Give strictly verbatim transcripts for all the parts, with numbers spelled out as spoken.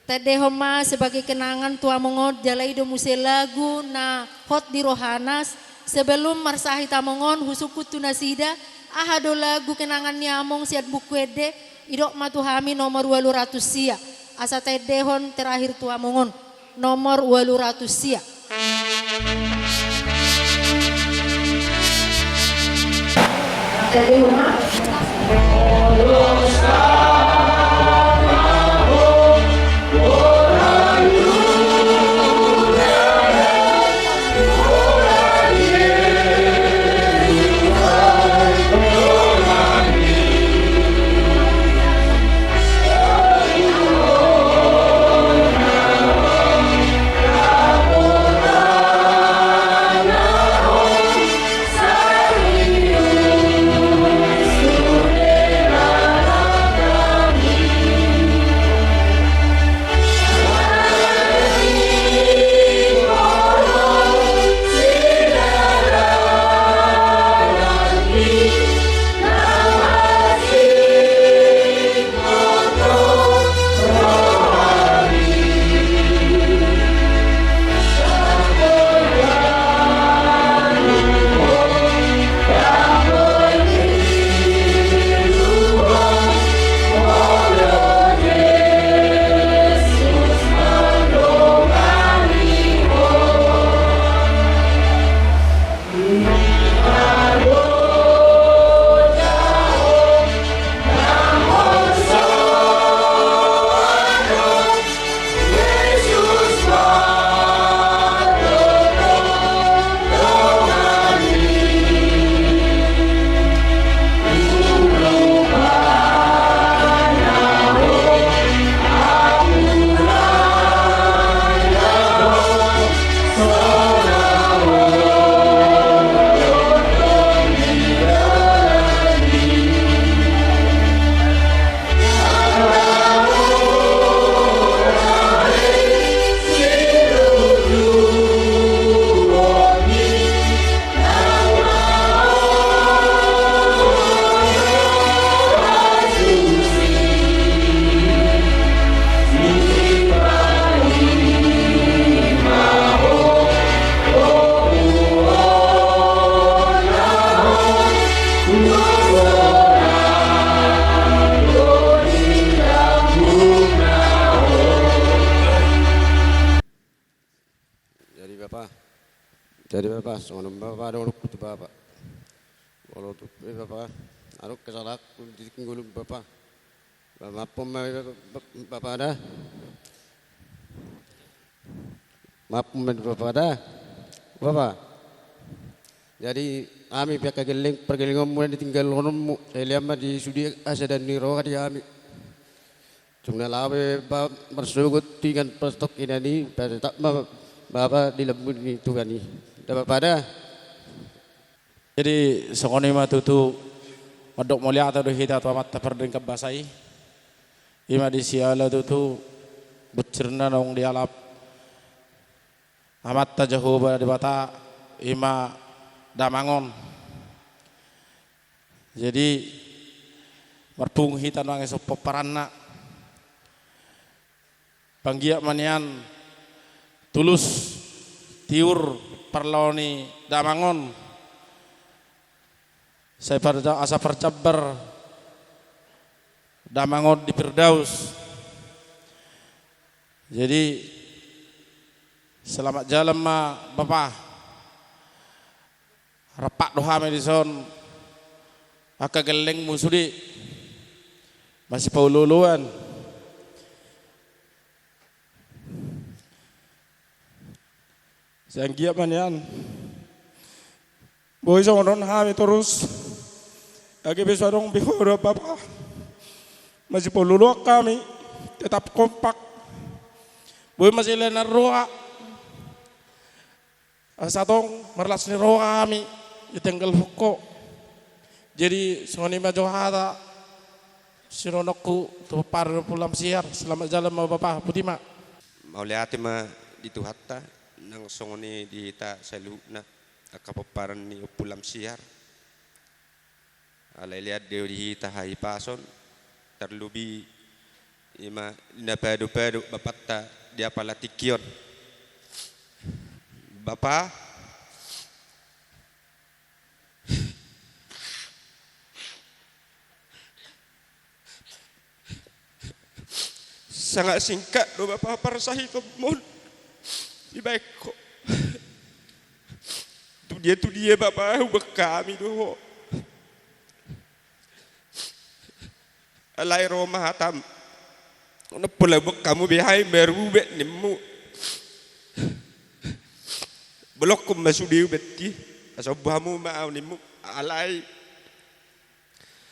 Taendehon ma sebagai kenangan tu among on, jala i do muse lagu na hot di rohana. Sebelum marsahit among on, husungkun tu nasida, aha do lagu kenangan ni among sian buku ende? Idok ma tu hami nomor ualu ratus sia. Asa taendehon terakhir tu among on. Nomor ualu ratus sia. Jadi bapa, jadi bapa, songon on bapa, adong tu bapa. Molo tu, eh, bapa, adong kesalahanku di tingki ngolu bapa. Maaf ma bapa da. Maaf ma bapa da. Bapa. Jadi hami pe angka gelleng, pargellengonmu na ditinggalhononmu, sai lean ma di sude hasadaon ni roha di hami. Tung na laho be ba-, marsogot tu inganan partondion i, tetap ma bapa di lambung ni Tuhan i. Da bapa da. Jadi songon i ma tutu, mandok mauliate do hita tu Amanta Pardenggan Basa i. I ma di siala tutu bunsirna naung dialap Amanta Jahowa Debata, i ma damang on. Jadi marpungu hita nuaeng dison pomparanna. Panggiat ma nian tulus tiur parlao ni damang on. Sai parja-, asa parjambar damang on di Firdaus. Jadi selamat jalan ma bapa. Rap do hami dison angka gellengmu sude. Masipaolooloan. Sai anggiat ma nian. Boi songon on hami torus. Age pe so adong be ho dohot bapa, masipaolooloan hami. Tetap kompak. Boi masilean roha. Asa tong marlas ni roha hami ditenggalhon ho. Jadi songon i ma jo hata sidohononku tu pomparan ni Ompu Lamsiar. Selamat jalan ma bapa, boti ma. Mauliate ma di Tuhanta, nang songon i di hita saluhutna angka pomparan ni Ompu Lamsiar. Alai lean do di hita hahipason, tarlobi Ima na pado-pado bapanta di apala tingki on. Bapa, sangat singkat do bapa parsahitonmon dibaen ho. Tudia-tudia bapa hubaen hami do ho. Alai ro ma hatam. Nang pola hubaen hamu be hami marubet nimmu. Bolongkon ma sude hubaen i. Asa umbahen hamu ma au nimmu. Alai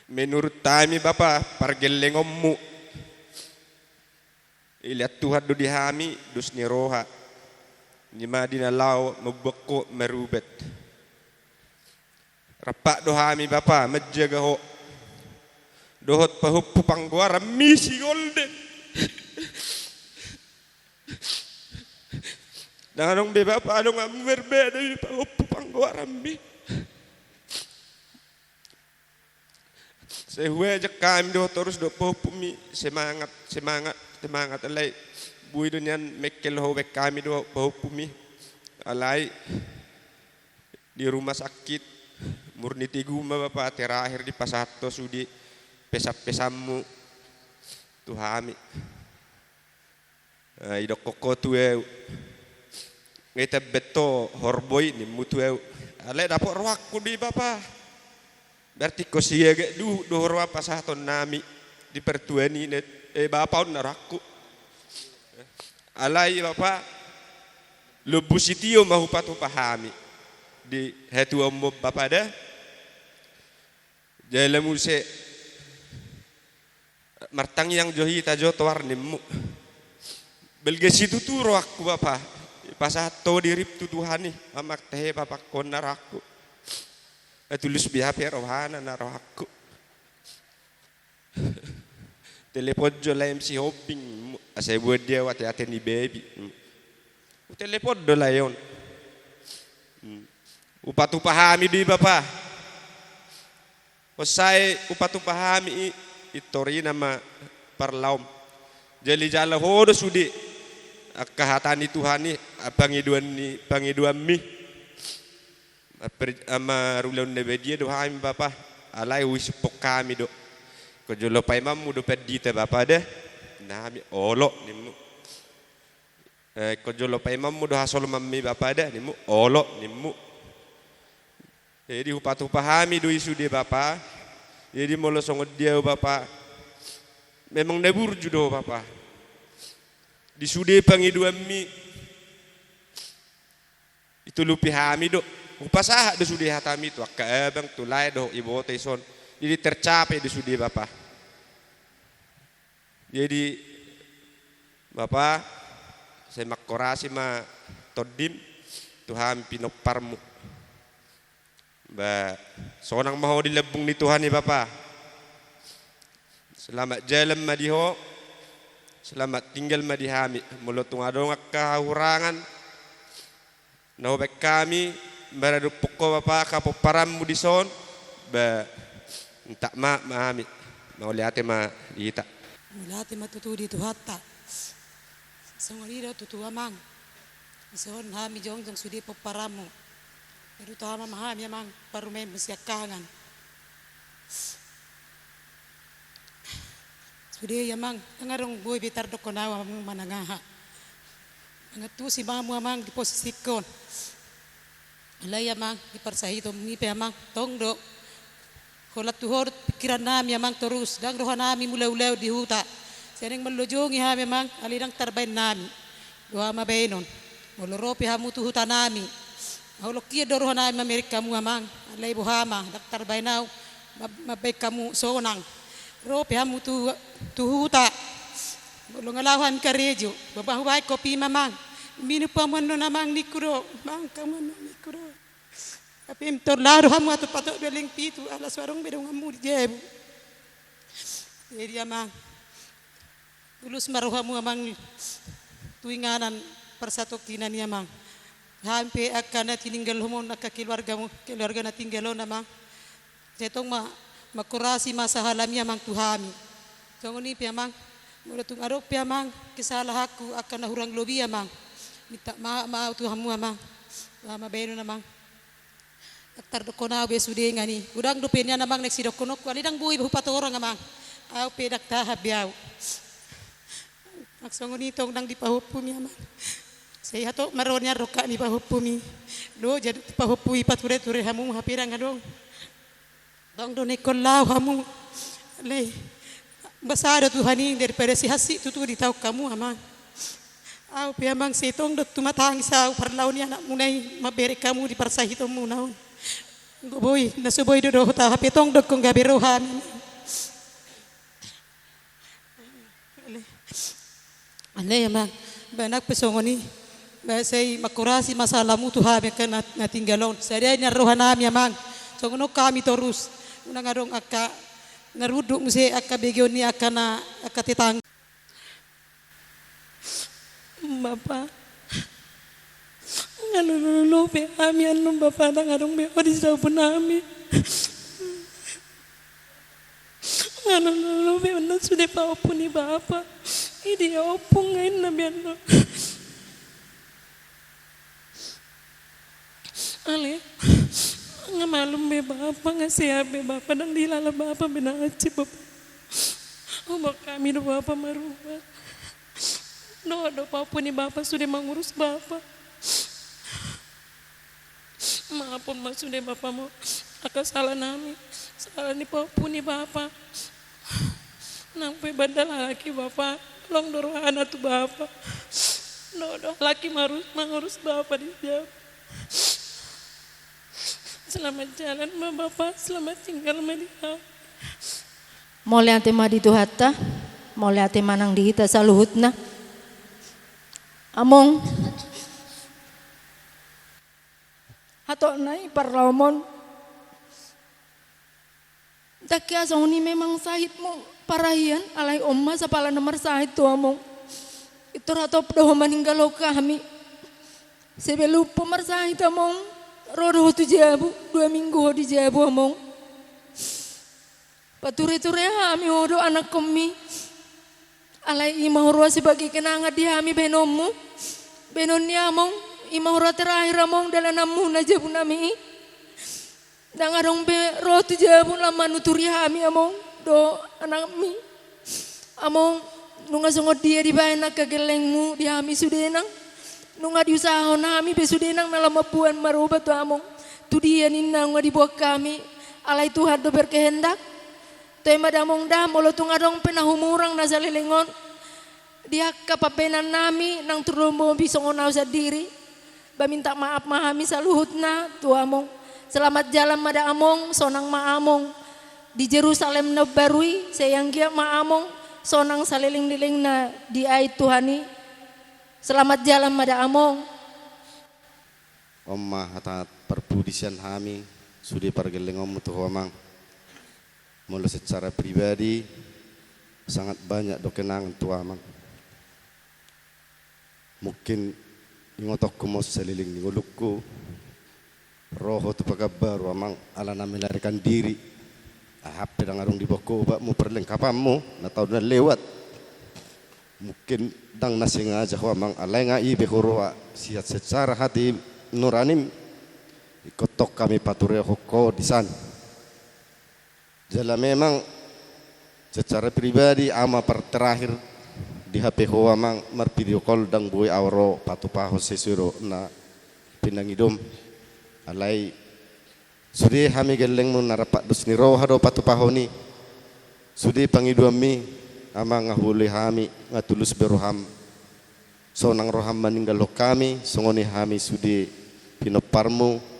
menurut hami bapa pargellengonmu. Dilehon Tuhan do di hami dos ni roha. Ima di na laho mambuat ho marubet. Rampak do hami bapa manjaga ho. Dohot pahompu panggoaranmi si Golden. Ndang adong be bapa adong hamu marbeda di pahompu panggoaranmi. Sai huajak hami do torus dohot pahompumi, semangat, semangat, semangat, alai boi do nian mengkel ho, hubaen hami do pahompumi. Alai di rumah sakit Murni Tegu ma bapa terakhir dipasahat ho sude pesan-pesanmu tu hami. Ah, didokkon ho tu ahu. Nga ita bet ho horboi nimmu tu ahu. Alai dapot rohangku do i bapa. Berarti ingkon siaga duhut do roha pasahatonnami di partuan i, eh, bapa on na rohangku. Alai bapa, lombu sitio ma hupatupa hami di hatuaonmu bapa da. Jala muse martangiang jo hita jo toar nimmu. Balga situtu rohangku bapa, pasahat ho dirim tu Tuhan i, amang tahe bapa, ingkon na rohangku. Tulus be hape rohana na rohangku. Telepon jo laem si Hombing, asa diboan di ahu ate-ate ni babi. Telepon do lae on. Hupatupa hami do i bapa. Asa i hupatupa hami i, intor i nama parlaom. Jala dijalo ho do sude angka hata ni Tuhan i, pangidoan ni, pangidoanmi. Marulaon na badia do hami bapa. Alai huisuppok hami do. Ingkon jolo paimammu do pandita bapa da. Nami olo nimmu. Eh, ingkon jolo paimammu do hasolmanmi bapa da, nimmu olo nimmu. Jadi hupatupa hami do i sude bapa. Jadi molo songon dia ho bapa, memang na burju do ho bapa. Di sude pangidoanmi, ditulupi hami do. Hupasahat do sude hatami tu angka abang, tu lae dohot iboto dison. Jadi tercapai do sude bapa. Jadi bapa, sai mangkorasi ma tondim tu hami pinomparmu. Ba, sonang ma ho di lambung ni Tuhan i bapa. Selamat jalan ma di ho. Selamat tinggal ma di hami. Molo tung adong angka hahurangan na hubaen hami maradophon ho bapa angka pomparanmu dison, ba, minta maaf ma hami. Mauliate ma di hita. Mauliate ma tutu di Tuhanta. Songon i do tutu amang. Dison hami jongjong sude pomparanmu. Jadi utama ma hami amang parumaenmu siangkangan. Sude i amang, ndang adong boi be tardokkon ahu amang manang aha. Mangantusi ma hamu amang di posisingkon. Alai amang, di parsahitonmi pe amang, tong do. Holan tu ho do pingkirannami amang torus, ndang rohanami mulaulaon di huta. Sai naeng manlojongi hami amang, alai ndang tarbaen nami. Boha ma baenon. Molo ro pe hamu tu hutanami. Holong hian do rohanami mamereng hamu amang. Alai boha ma, ndang tarbaen ahu. Mambaen hamu sonang. Ro pe hamu tu, tu huta. Molo nga laho hami karejo. Boha ma hubaen, kopi ma amang. Minum pe hamu annon amang ningku do. Mangan hamu annon ningku do. Hape mintor laho do hamu atu patok do leng pitu ala so adong be donganmu di jabu. Jadi amang. Tulus ma rohamu amang tu inganan parsatongkinan i amang. Hami pe angka na tininggalhon angka keluargamu, keluarga na tinggal on amang. Sai tong ma mangkorasi ma sahalami amang tu hami. Songon i pe amang. Molo tung adong pe amang kesalahanku angka na hurang lobi amang, minta maaf ma au tu hamu amang. Molo baenon amang, antar dohonon au be sude nang i. Godang dope nian amang na sidohononku, alai ndang boi hupatorang amang. Au pe ndang tahan be au. Maksongon i tong ndang dipahompumi amang. Sai hatop ma ro nian rongkap ni pahompumi. Dohot jadi pahompui pature-ture hamu hape ndang adong. Tong do na ingkon laho hamu. Alai basa do Tuhan i daripada sai hansit tutu ditaon hamu amang. Au pe amang sai tong do tumatangis au parlaho ni anakmuna i mambereng hamu di parsahitonmuna on. Anggo boi na so boi do dohot au hape tong do ingkon gabe ro hami. Alai amang, ba nang pe songon i. Ba sai mangkorasi ma salammu tu hami angka na, na tinggal on. Sada nian rohanami amang. Songon on hami torus. Unang adong angka na runduk muse angka begeon ni angka na angka tetangga. Bapa, nga lolo be hami annon Bapa, ndang adong be ho di jabu nami. Nga lolo be annon sude pahompu ni Bapa. Idia ompung nga inna be annon. Alai nga malum be Bapa, nga sehat be Bapa, ndang dilala Bapa be na hansit Bapa. Huboan hami do Bapa marubat. Dohot do pahompu ni Bapa sude mangurus Bapa. Maafhon ma sude Bapa mo angka sala nami, sala ni pahompu ni Bapa. Nang pe bandal halak i Bapa, holong do rohana tu Bapa. Dohot do halak i marus-, mangurus Bapa di jabu. Selamat jalan ma Bapa, selamat tinggal ma di hami. Mauliate ma di Tuhanta, mauliate ma nang di hita saluhutna. Among, hatop nai parlahomon. Ndang hea songon i memang sahitmu parahian, alai on ma sapala na marsahit tu among. Pintor hatop do ho maninggalhon hami. Sebelum pe marsahit among, ro do ho tu jabu, dua minggu ho di jabu among. Pature-ture hami ho do anakkonmi. Alai i ma huroha sebagai kenangan di hami bahenonmu. Bahenon ni among, i ma huroha terakhir among dalananmuna jabu nami i. Ndang adong be ro tu jabu lam manuturi hami among dohot anakmi. Among, nunga songon dia dibahen angka gellengmu di hami sude nang. Nunga diusahahon hami be sude nang na lam mamboan maroba tu among. Tu dia ninna nunga diboan hami, alai Tuhan do berkehendak. Toe ma da among da, molo tung adong pe na humurang na saleleng on di angka pambahenannami nang tu lomo bi songon au sandiri. Ba minta maaf ma hami saluhutna tu among. Selamat jalan ma da among, sonang ma among di Jerusalem na baru i, sai anggiat ma among sonang saleleng-lelengna di ai Tuhan i. Selamat jalan ma da among. On ma hata parpudi sian hami, sude pargellengonmu tu ho amang. Molo secara pribadi, sangat banyak do kenangan tu amang. Mungkin ingotonku ma saleleng ni ngolungku, ro ho tu Pekanbaru amang, ala na melarikan diri. Aha pe ndang adong diboan ho obatmu, perlengkapanmu na taon na lewat. Mungkin ndang na sengaja ho amang, alai nga i be huroha sian secara hati nuranim, ingkon tong hami paturehon ho disan. Jala memang secara pribadi au ma parterakhir di H P ho amang, marvideo call, ndang boi au ro patupahon sesuai do na pinangidom. Alai sude hami gellengmu na rap dos ni roha do patupahon i. Sude pangidoanmi amang, nga huoloi hami, nga tulus be roham. Sonang roham maninggalhon hami, songon i hami sude pinomparmu.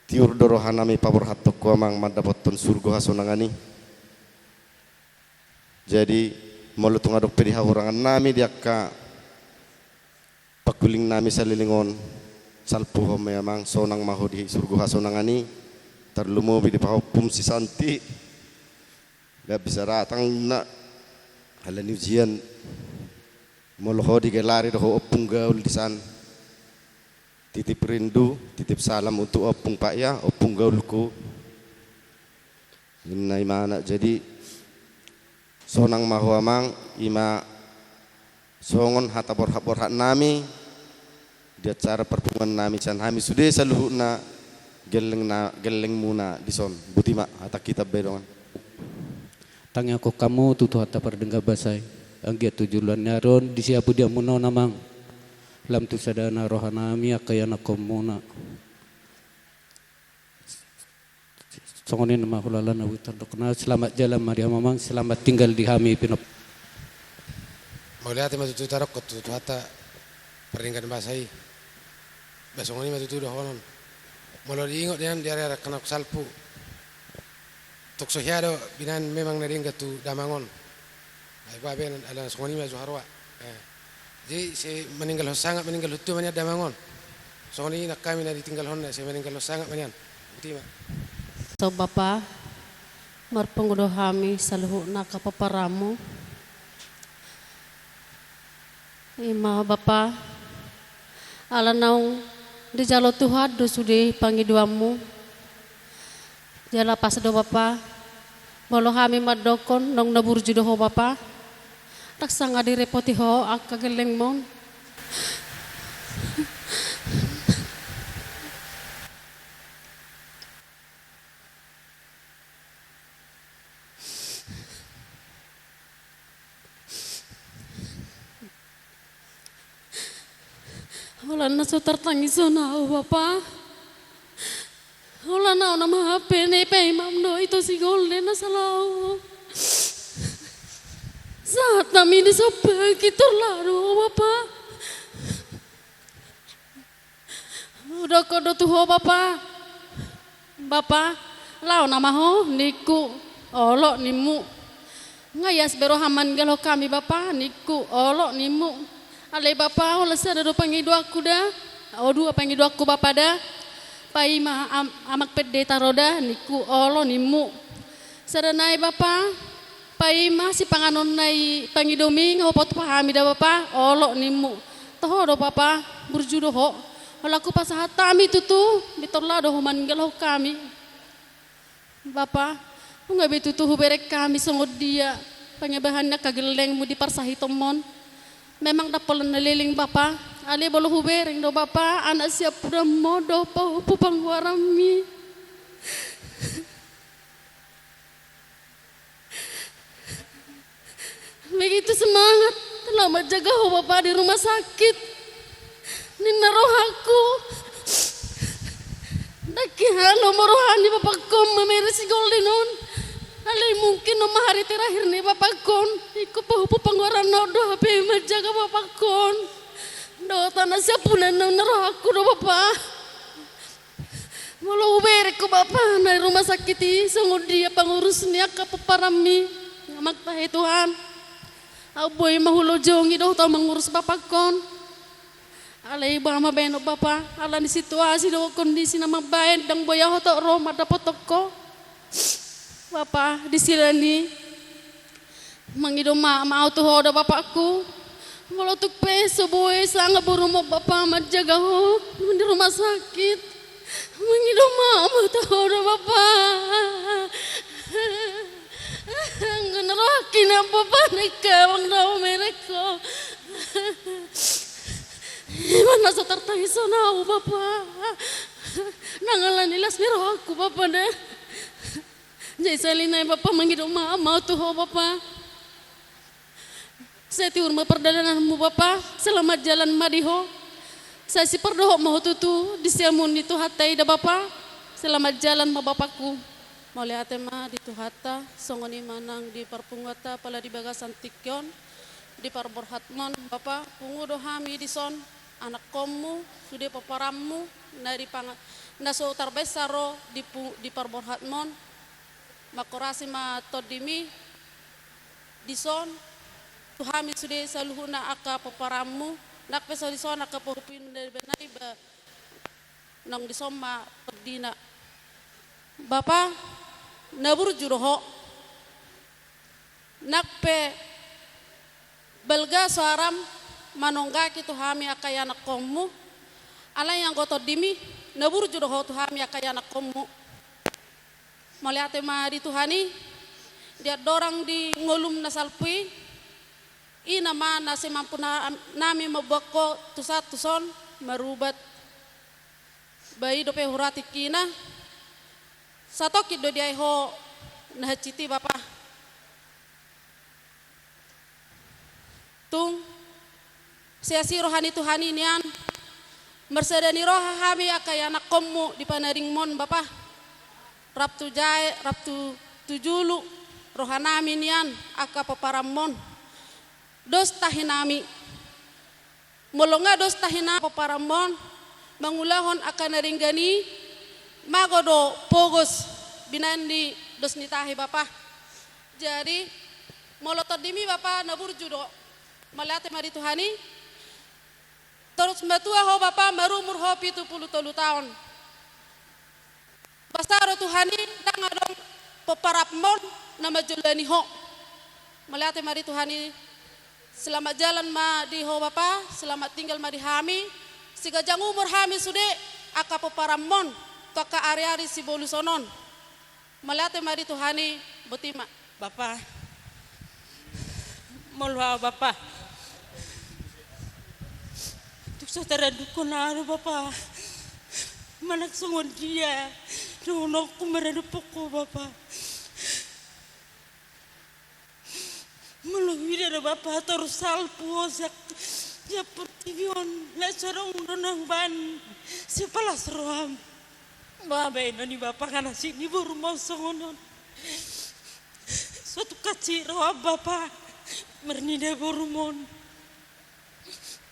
Tiur do rohanami paborhathon ho amang mandapothon surgo hasonangan i. Jadi molo tung adong pe di hahurangannami di angka pangkulingnami saleleng on, salpuhon ma i amang, sonang ma ho di surgo hasonangan i, tarlumobi di pahompum si Santi. Nggak bisa datang na, ala ni ujian. Molo ho digelari do ho ompung gaul disan. Titip rindu, titip salam untuk ompung, Pak, ya, ompung gaulku. Inna imana, jadi Sonang ma ho amang, ima songon hata borhat-borhat nami di acara parpunguan nami sian hami sude saluhutna gelleng na, gellengmuna dison. Boti ma hata kita be dongan. Tangiangkon hamu tu Tuhanta pardenggan basa i, anggiat tu joloan ni ari on disi hapudianmuna on amang, lam tu sada na roha nami angka ianakhonmuna. Songon i ma hulala na boi tardok na, selamat jalan ma di hamu amang, selamat tinggal di hami pinop. Mauliate ma tutu tarokkot tu Tuhanta pardenggan basa i. Ba songon i ma tutu dohonon. Molo diingot nian di ari-ari angka na salpu, tung so hea do binahen memang na denggan tu damang on. Ai ba be ala songon i ma jo haroa. Eh. Jadi se maninggalhon sangap, maninggalhon tua ma nian damang on. Songon i nang hami na ditinggalhonna, se maninggalhon sangap ma nian. Boti ma. So Bapa, marpungu do hami saluhutna angka pomparanmu. Ima Bapa, ala naung dijalo Tuhan do sude pangidoanmu. Jala pas do Bapa, molo hami mandokkon naung na burju do ho Bapa, ndang sanga direpoti ho angka gellengmon. Holan na so tartangis on ahu Bapa. Holan ahu na mahape na ipaimam do ito si Golden na sala ahu. Sahat hami di somba, tor laho do ho Bapa. Hudokkon do tu ho Bapa. Bapa, laho nama ho ningku. Olo nimmu. Nga ias be roham maninggalhon hami Bapa ningku. Olo nimmu. Alai Bapa, holan sada do pangidoanku da. O dua pangidoanku Bapa da. Paima am-, amak pendeta ro da ningku. Olo nimmu. Sada nai Bapa, paima sipanganon na i pangidomi nga hupasahat hami da Bapa, olo nimmu. Toho do Bapa, burju do ho. Holan hupasahat hami tutu, tor laho do ho maninggalhon hami. Bapa, nunga be tutu hubereng hami songon dia pangibahan ni angka gellengmu di parsahitonmon. Memang ndang pola na leleng Bapa, alai molo hubereng do Bapa, anak siampunanmu dohot pahompu panggoaranmi. Begitu semangat laho manjaga ho Bapa di rumah sakit. Ninna rohangku, ndang hea lomo roha ni bapangkon mamere si Golden on. Alai mungkin on ma hari terakhir ni bapangkon. Ingkon pahompu panggoaranna on do hape manjaga bapangkon dohot anak siampunanna, ninna rohangku do Bapa. Molo hubereng ho Bapa na di rumah sakit i, songon dia pangurus ni angka pomparanmi, amak tahe Tuhan. Ahu boi ma hulojongi dohot ahu mangurus bapangkon. Alai boha ma baenon Bapa, ala ni situasi dohot kondisi na mambaen, ndang boi ahu tok ro mandapothon ho. Bapa, di sela ni Mangido maaf ma ahu tu ho da bapakku. Molo tung pe so boi sanga borumon Bapa manjaga ho di rumah sakit, mangido maaf ma tu ho da Bapa. Anggo na rohangki na Bapa, ningka bang na hubereng ho. Ima na so tartangis on ahu Bapa, nang ala ni las ni rohangku Bapa da. Jadi sahali nai Bapa, mangido maaf ma ahu tu ho Bapa. Sai tiur ma pardalananmu Bapa, selamat jalan ma di ho. Sai sipardohot ma ho tutu di siamun ni Tuhanta i da Bapa. Selamat jalan ma bapakku. Mauliate ma di Tuhanta, songon i ma nang di parpunguanta pala di bagasan tingki on, di parborhatmon Bapa, pungu do hami dison, anakkonmu, sude pomparanmu, na di panga-, na so tarbaen sa ro di pu-, di parborhatmon. Mangkorasi ma tondimi dison tu hami sude saluhutna angka pomparanmu, nang pe so dison angka pahompu na di bana i ba, nang dison ma tondina. Bapa, na burju do ho. Nang pe balga soaram manonggaki tu hami angka ianakkonmu, alai anggo tondimi na burju do ho tu hami angka ianakkonmu. Mauliate ma di Tuhan i, Di andorang di ngolum na salpu i, i nama na sai mampu na-, nami mamboan ho tu saat tuson marubat. Ba i dope hurang tingkina, satongkin do diae ho na hansit i, Bapa. Tung, sai asi roha ni Tuhan i nian, marsada ni roha hami angka ianakkonmu di panaringmon, Bapa. Rap tu jae, rap tu, tu julu, rohanami nian angka pomparanmon. Dos tahinami. Molo nga dos tahinami pomparanmon, mangulahon angka na denggan i, mago do pogos binaen ni dos ni tahi, Bapa. Jadi, molo tondimi, Bapa, na burju do. Mauliate ma di Tuhan i. Torus matua ho, Bapa, marumur ho pitu pulu tolu taon. Basa do Tuhan i, ndang adong pomparanmon na manjoloani ho. Mauliate ma di Tuhan i. Selamat jalan ma di ho, Bapa, selamat tinggal ma di hami. Sai ganjang umur hami sude angka pomparanmon tu angka ari-ari sibolusonmon. Mauliate ma di Tuhan i, botima. Bapa. Molo au, Bapa, tung so tarandungkon au do, Bapa, manang songon dia dohononku maradophon ho, Bapa. Molo huida do, Bapa, torus salpu ho sian portibi on, laos so adong do na hubaen sipalas roham. Boha baenon i, Bapa, nga na hansit ni borumon songon on. So tung hansit roham, Bapa, marnida borumon.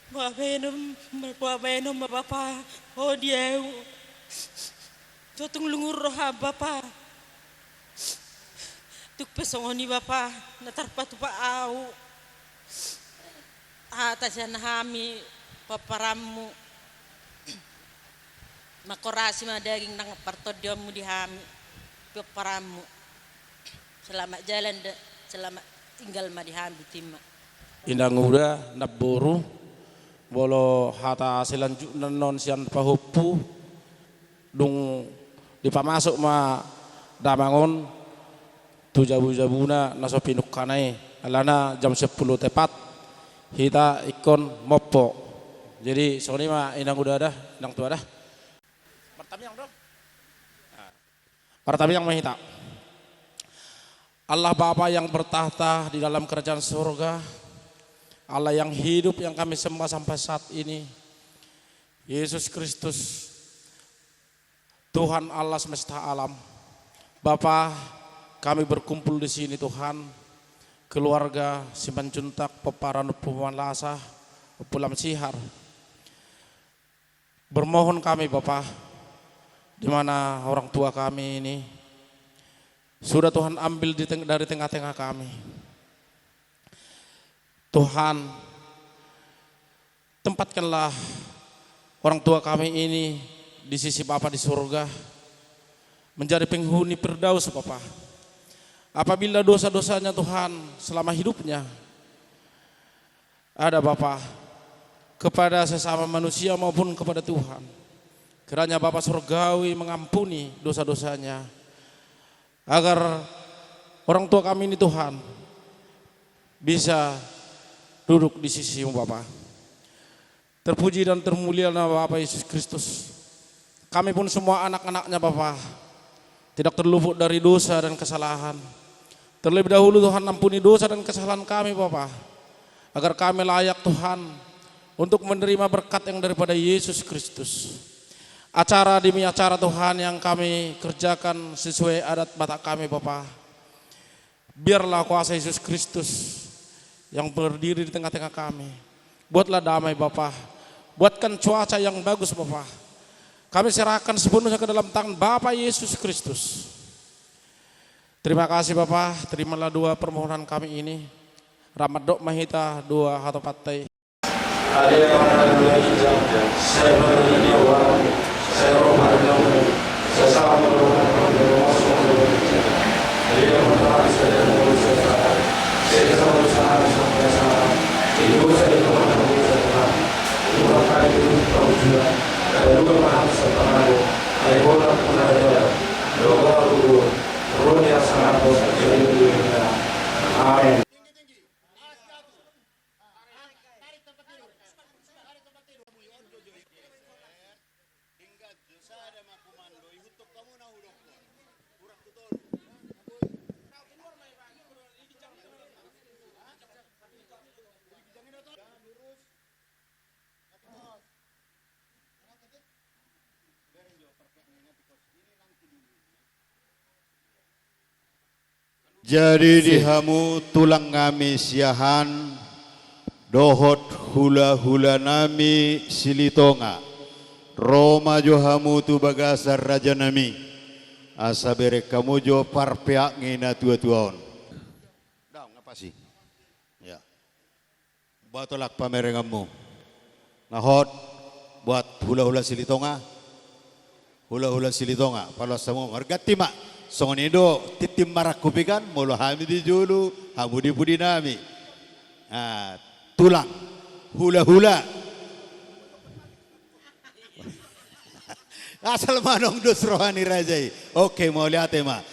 Boha baenon, boha baenon ma, Bapa, ho di au. So tung lungun roham, Bapa. Tung pe songon i, Bapa, na tarpatupa au hata sian hami pomparanmu. Mangkorasi ma daging nang partondionmu di hami, pomparanmu. Selamat jalan da, selamat tinggal ma di hami, botima. Inanguda, namboru, molo hata selanjutna on sian pahompu, dung dipamasuk ma damang on tu jabu-jabuna na so pinungkana i, alana jam sampulu tepat hita ingkon mompo. Jadi, songon i ma, inanguda da, inangtua da. Martamiang do. Nah. Martamiang ma hita. Allah Bapa yang bertakhta di dalam kerajaan surga, Allah yang hidup yang kami sembah sampai saat ini, Yesus Kristus, Tuhan Allah semesta alam. Bapa, kami berkumpul di sini, Tuhan, keluarga Simanjuntak, pomparan Ompu Manlasa, Ompu Lamsihar. Bermohon kami, Bapa, di mana orang tua kami ini sudah Tuhan ambil di teng-, dari tengah-tengah kami. Tuhan, tempatkanlah orang tua kami ini di sisi Bapa di surga, menjadi penghuni Firdaus, Bapa. Apabila dosa-dosanya, Tuhan, selama hidupnya ada, Bapa, kepada sesama manusia maupun kepada Tuhan, kiranya Bapa Surgawi mengampuni dosa-dosanya, agar orang tua kami ini, Tuhan, bisa duduk di sisi-Mu, Bapa. Terpuji dan termulialah Bapa Yesus Kristus. Kami pun semua anak-anak-Nya, Bapa, tidak terluput dari dosa dan kesalahan. Terlebih dahulu, Tuhan, ampuni dosa dan kesalahan kami, Bapa, agar kami layak, Tuhan, untuk menerima berkat yang daripada Yesus Kristus. Acara demi acara, Tuhan, yang kami kerjakan sesuai adat Batak kami, Bapa. Biarlah kuasa Yesus Kristus yang berdiri di tengah-tengah kami. Buatlah damai, Bapa. Buatkan cuaca yang bagus, Bapa. Kami serahkan sepenuhnya ke dalam tangan Bapa Yesus Kristus. Terima kasih, Bapa. Terimalah doa permohonan kami ini. Rap mandok ma hita doa hatopanta i. Jadi di hamu tulang nami Siahaan dohot hula-hula nami Silitonga, ro ma jo hamu tu bagasan raja nami, asa bereng hamu jo parpeak ni na tua-tua on. Daong, apa sih? Ya. Buat tolak pamerenganmu. Nga hot buat hula-hula Silitonga. Hula-hula Silitonga, paloas hamu, marganti ma. Songon i do tintin marangkup i kan, molo hami di jolo, hamu di pudi nami. Ah, tulang, hula-hula. Asal manang dos roha ni raja i. Oke, mauliate ma.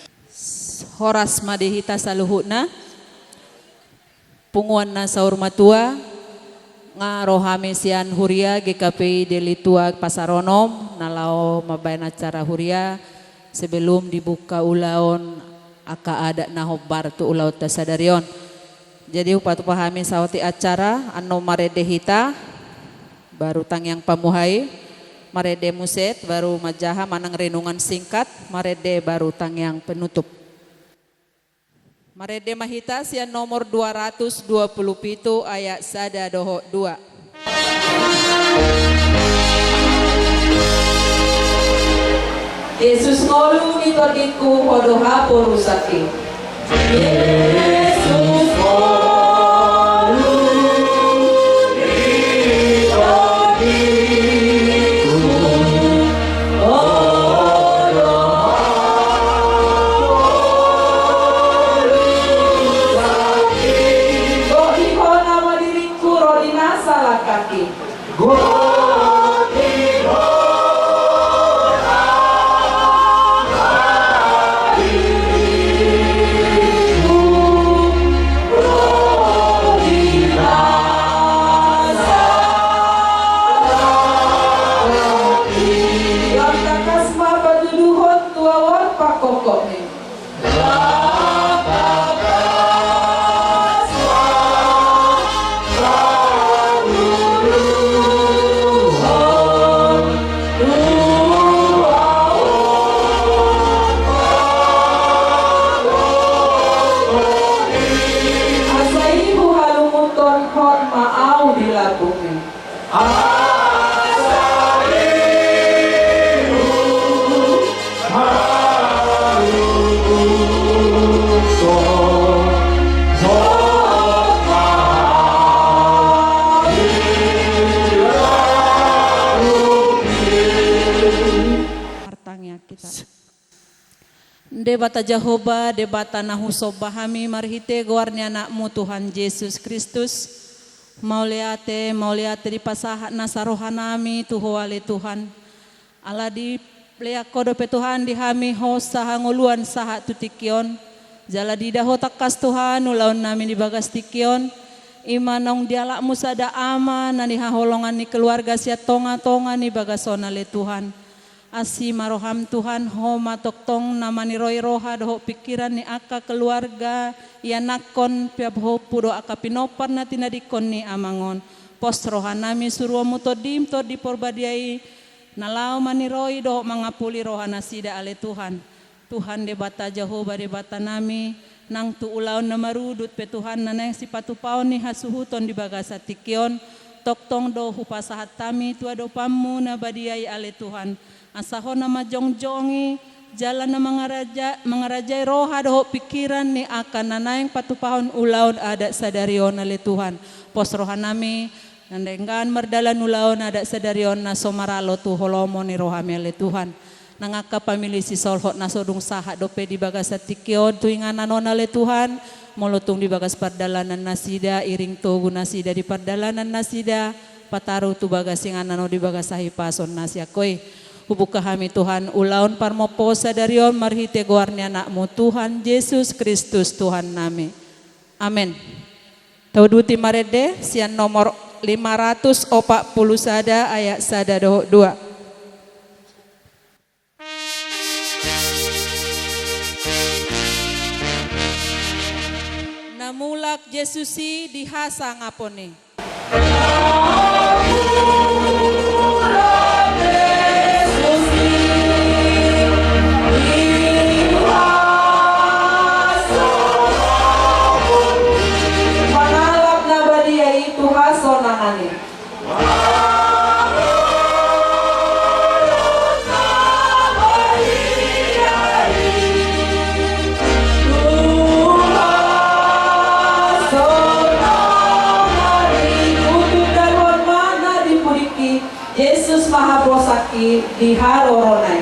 Horas ma di hita saluhutna. Punguan na saur matua, nga ro hami sian huria G K P I Deli Tua Pasar Onom, na laho mambahen acara huria sebelum dibuka ulaon angka adat na hombar tu ulaonta sadari on. Jadi, hupatupa hami saotik acara, annon marende hita, baru tangiang pamuhai, marende muse, baru manjaha manang renungan singkat, marende baru tangiang penutup. Marende ma hita sian nomor dua ratus dua puluh pitu ayat sada dohot dua. Jesus ngolu di tondingku, ho do haporusangki. Jesus ngolu di tondingku, ho do haporusangki. Gok di ho nama diringku ro di na salangkangki. Tangkas ma patuduhon tu awan pangkongkongmi. Asa i huhalungunhon hot ma ahu di lambungmi. Martangiang hita. Debata Jahowa, Debata na husomba hami marhite goar ni Anakmu Tuhan Jesus Kristus, mauliate, mauliate dipasahat nasa rohanami tu Ho ale Tuhan. Ala dilean Ho dope Tuhan di hami hosa hangoluan sahat tu tingki on, jala diida Ho tangkas Tuhan ulaonnami di bagas tingki on, i ma naung dialapmu sada Ama na nihaholongan ni keluarga sian tonga-tonga ni bagas on ale Tuhan. Asi ma roham Tuhan, Ho ma tongtong na maniroi roha dohot pingkiran ni angka keluarga, ianakhon, pahompu dohot angka pinompar na tinadingkon ni Amang on. Pos rohanami suruonmu Tondim, Tondi Porbadia i, na laho maniroi dohot mangapuli rohanasida ale Tuhan. Tuhan Debata Jahowa Debatanami, nang tu ulaon na marudut pe Tuhan na naeng sipatupaon ni hasuhuton di bagasan tingki on, tongtong do hupasahat hami tu adopanmu na badia i ale Tuhan, asa Ho na manjongjongi jala na mangaraja-, mangarajai roha dohot pingkiran ni angka na naeng patupahon ulaon adat sadari on ale Tuhan. Pos rohanami, na denggan mardalan ulaon adat sadari on na so maralo tu holom ni rohami ale Tuhan. Nang angka pamili sisolhot na so dung sahat dope di bagasan tingki on tu inganan on ale Tuhan, molo tung di bagas pardalanan nasida, iring togu nasida di pardalanan nasida, pataru tu bagas inganan on di bagas hahipason na sian Ho i. Hubuka hami Tuhan ulaon parmompoon sadari on marhite goar ni Anakmu Tuhan Jesus Kristus Tuhannami. Amen. Tauduti marende sian nomor lima ratus opat puluh sada ayat sada dohot dua. Jesus i di hasangapon i. Mangalap na badia i tu hasonangan i. Jesus ma haposan i di harorona i.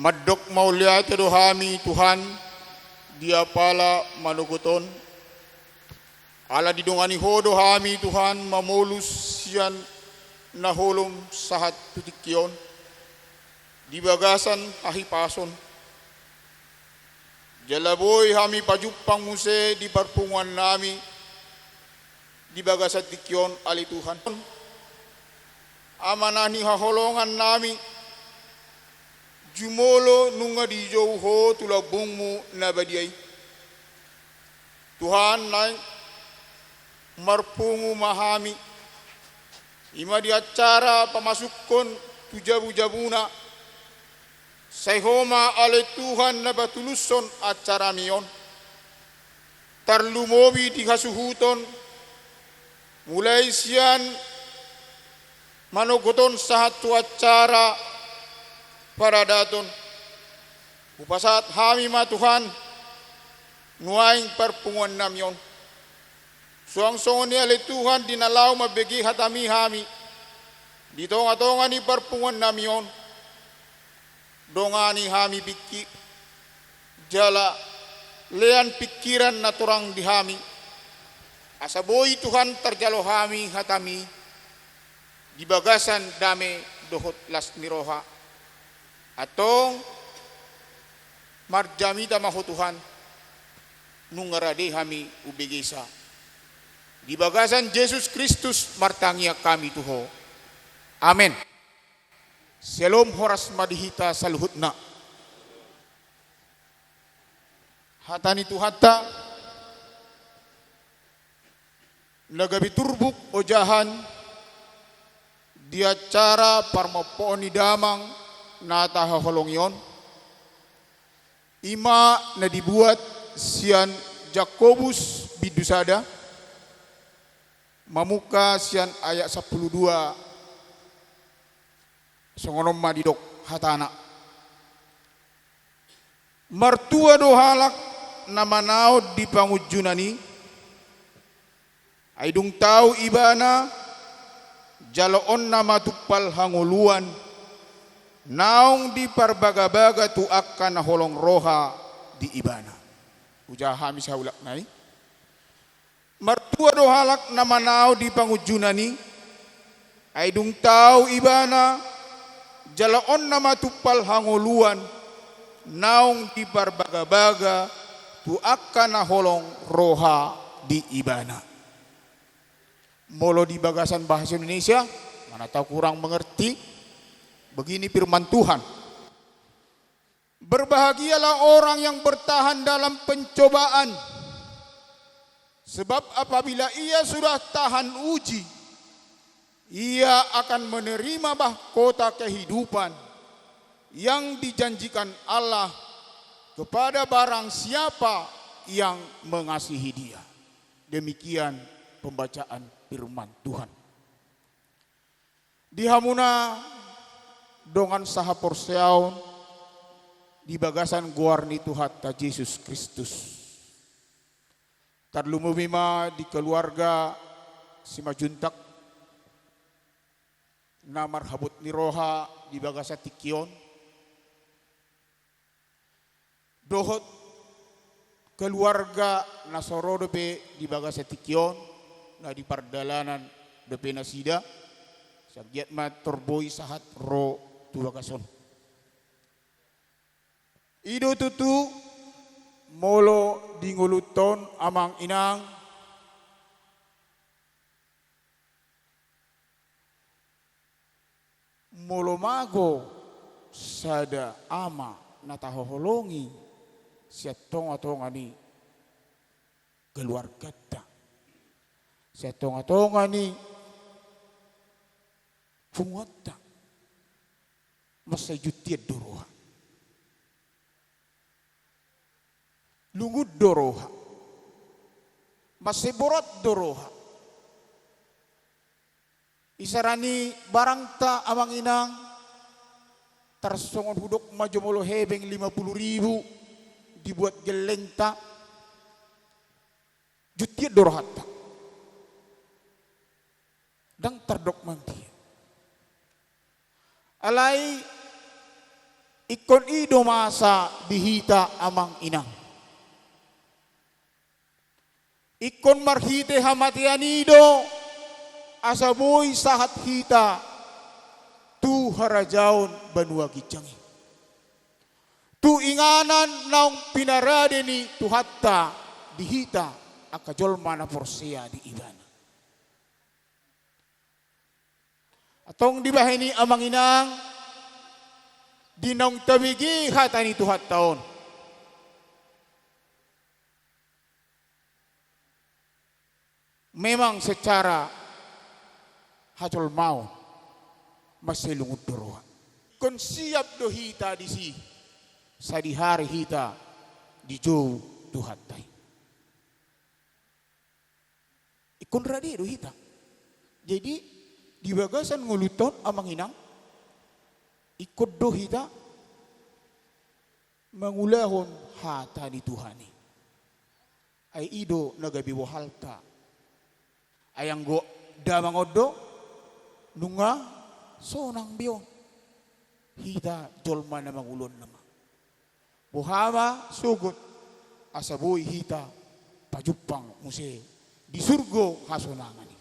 Mandok mauliate do hami Tuhan, di apala manogot on, ala didongani Ho do hami Tuhan mamolus sian na holom sahat tu tingki on, di bagasan hahipason. Jala boi hami pajumpang muse di parpunguan nami di bagasan tingki on, ale Tuhan. Amanah ni haholongan nami, jumolo nunga dijou Ho tu lambungmu na badia i. Tuhan, naeng marpungu ma hami, i ma di acara pamasukhon tu jabujabuna. Sai Ho ma ale Tuhan na patulushon acarami on, tarlumobi di hasuhuton, mulai sian manogot on sahat tu acara paradaton. Hupasahat hami ma Tuhan nuaeng parpunguan nami on. Suang songon i ale Tuhan, di na laho mambege hatami hami di tongatonga ni parpunguan nami on, dongani hami pingki, jala lean pingkiran na torang di hami, asa boi Tuhan tarjalo hami hatami di bagasan dame dohot las ni roha. Antong marjamita ma Ho Tuhan, nunga rade hami umbegesa. Di bagasan Jesus Kristus martangiang hami tu Ho. Amen. Syalom, horas ma di hita saluhutna. Hata ni Tuhanta na gabe turbuk ojahan di acara parmompoon ni damang na tahaholongi on, i ma na dibuat sian Jakobus bindu sada, mamungka sian ayat sampulu dua, songon on ma didok hatana. Martua do halak na manaon di pangunjunan i, ai dung tau ibana, jaloonna ma tumpal hangoluan, naung diparbagabaga tu angka na holong roha di ibana. Hujaha hami saulakna i. Martua do halak na manaon di pangunjunan i, ai dung tau ibana, jaloonna ma tumpal hangoluan, naung diparbagabaga tu angka na holong roha di ibana. Molo di bagasan bahasa Indonesia, mana tahu kurang mengerti, begini firman Tuhan. Berbahagialah orang yang bertahan dalam pencobaan, sebab apabila ia sudah tahan uji, ia akan menerima mahkota kehidupan yang dijanjikan Allah kepada barang siapa yang mengasihi Dia. Demikian pembacaan firman Tuhan. Di hamuna dongan sahaporseaon di bagasan goar ni Tuhanta Jesus Kristus. Tarlumobi ma di keluarga Simanjuntak na marhabot ni roha di bagasan tingki on. Dohot keluarga na so ro dope di bagasan tingki on, na di pardalanan dope nasida, sai anggiat ma torboi sahat ro tu bagas on. I do tutu, molo di ngolunta on amang inang, molo mago sada ama na tahaholongi sian tongatonga ni keluarganta, sian tongatonga ni punguanta, mansai juntian do roha. Lungun do roha. Mansai borat do roha. Isarani barangta amang inang, tarsongon hudok ma jo molo hepeng lima puluh ribu dibuat gellengta, juntian do rohanta. Ndang tardok mantia. Alai ingkon i do masa di hita amang inang. Ingkon marhite hamatean i do asa boi sahat hita tu harajaon banua ginjang i. Tu inganan naung pinarade ni Tuhanta di hita angka jolma na porsea di Ibana. Antong dibahen i amang inang, di naung tabege hata ni Tuhanta on, memang secara hajolmaon mansai lungun do roha. Ingkon siap do hita disi, sadihari hita dijou Tuhanta i. Ingkon rade do hita. Jadi, di bagasan ngolunta on amang inang, ingkon do hita mangulahon hata ni Tuhan i. Ai i do na gabe bohalta. Ai anggo damang on do, nunga sonang be on. Hita jolma na mangulahon nama. Boha ma sogot, asa boi hita pajumpang muse di surgo hasonangan i.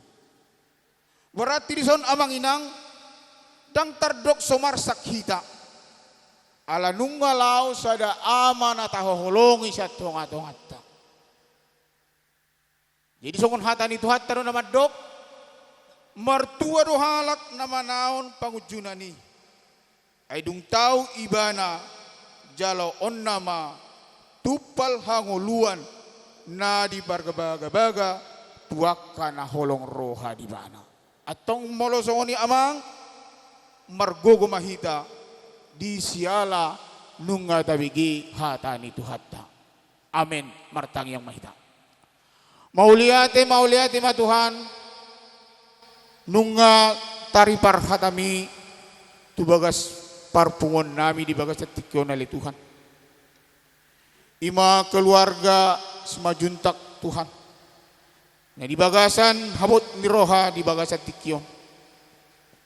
Berarti dison amang inang, ndang tardok so marsak hita. Ala nunga laho sada ama na tahaholongi sian tongatonganta. Jadi songon hata ni Tuhanta do na mandok, martua do halak na manaon pangunjunan i. Ai dung tau ibana, jaloonna ma tumpal hangoluan na diparbagabaga tu angka na holong roha di ibana. Antong molo songon i amang, margogo ma hita di siala nunga tabege hata ni Tuhanta. Amen. Martangiang ma hita. Mauliate, mauliate ma Tuhan, nunga taripar hataMi tu bagas parpunguan nami di bagasan tingki on ale Tuhan. I ma keluarga Simanjuntak Tuhan, na di bagasan habot ni roha di bagasan tingki on.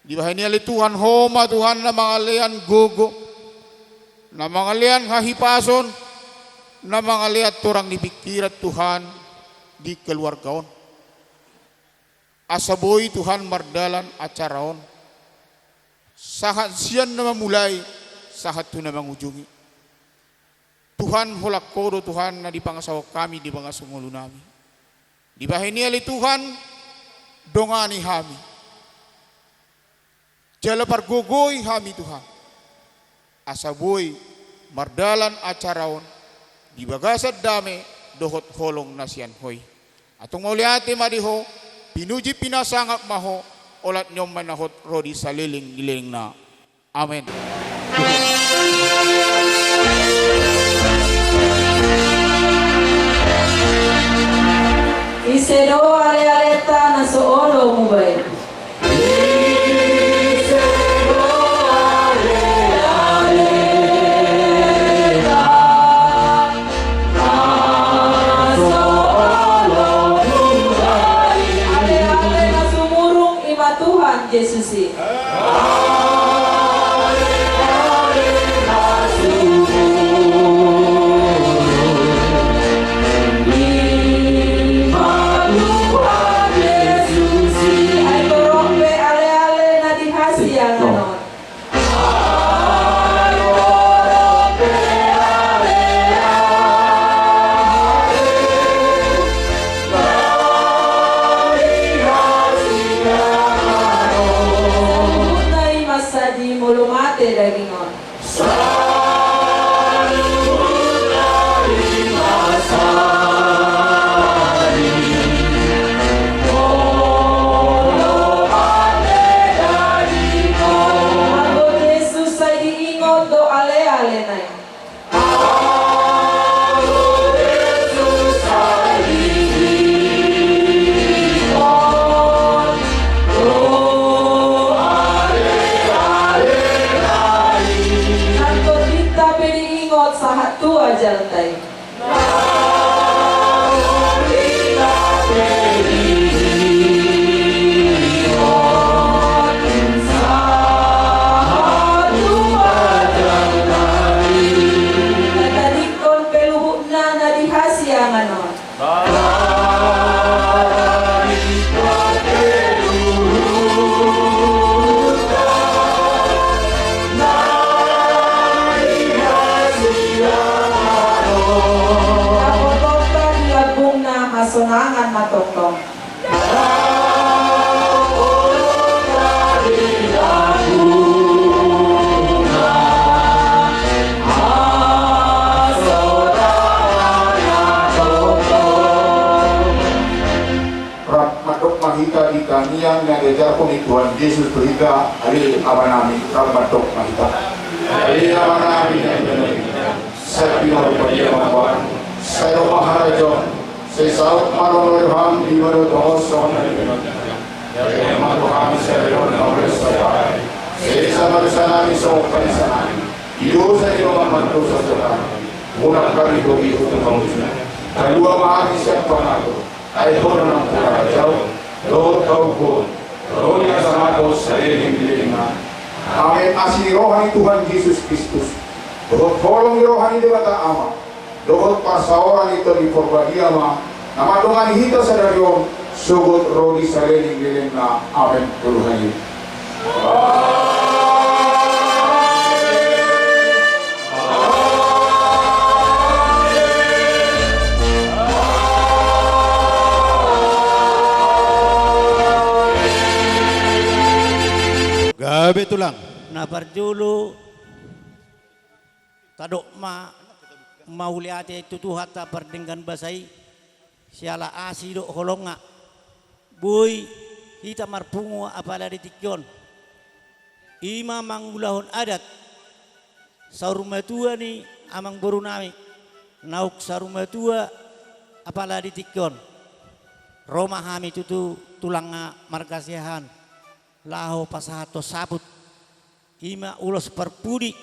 Dibahen i ale Tuhan, Ho ma Tuhan na mangalean gogo, na mangalean hahipason, na mangalean torang ni pingkiran Tuhan di keluarga on. Asa boi Tuhan mardalan acara on. Sahat sian na mamulai, sahat tu na mangujungi. Tuhan, holan Ho do Tuhan na dipangasahon hami di bagasan ngolu nami. Dibahen i ale Tuhan, dongani hami. Jala pargogoi hami Tuhan, asa boi mardalan acara on di bagasan dame dohot holong na sian Ho i. Antong mauliate ma di Ho, pinuji pinasangap ma Ho, olat ni on ma na hot ro di saleleng ni lelengna. Amen. Ise do alealeta na so olo mubaen? Aleale na sumurung i ma Tuhan Jesus i. Ai torop pe aleale na di hasiangan on. Suhutna i masa di molo mate daging on. Anggo Jesus sai diingot do alealena i. Nang tondinta pe diingot sahat tu ajalta i. Tadingkon pe luhutna na di hasiangan on. Dapotonta di lambungna hasonangan ma tongtong. Rap mandok ma hita di tangiang na diajarhon ni Tuhan Jesus tu hita, ale Amanami, rap mandok ma hita. Ale Amanami, sai pinarupaan ma Ho, sai ro ma harajaon, sai saut ma ro ni roham, di bagasan tonga on songon na di banua. Jala ma tu hami sadari on na umbahen sadari, sesa ma dosanami songon panesanami di dosa ni dongan pardosa tu hami. Unang hami togihon tu pangunjunan, palua ma hami sian pangago. Ai Ho do nampuna harajaon dohot hagogoon, ro di na sahat tu saleleng ni lelengna. Amen. Asi ni roha ni Tuhan Jesus Kristus, dohot holong ni roha ni Debata Ama, dohot parsaoran ni Tondi Porbadia ma na mandongani hita sadari on sogot ro di saleleng ni lelengna. Amen. Tolu hali. Gabe tulang. Na parjolo, tadok ma mauliate tu Tuhanta pardenggan basa i, siala asi dohot holongna boi hita marpungu apala di tingki on. I ma mangulahon adat saur matua ni amangborunami, naung saur matua apala di tingki on. Ro ma hami tutu tulang na marga Siahaan laho pasahathon saput, i ma ulos parpudi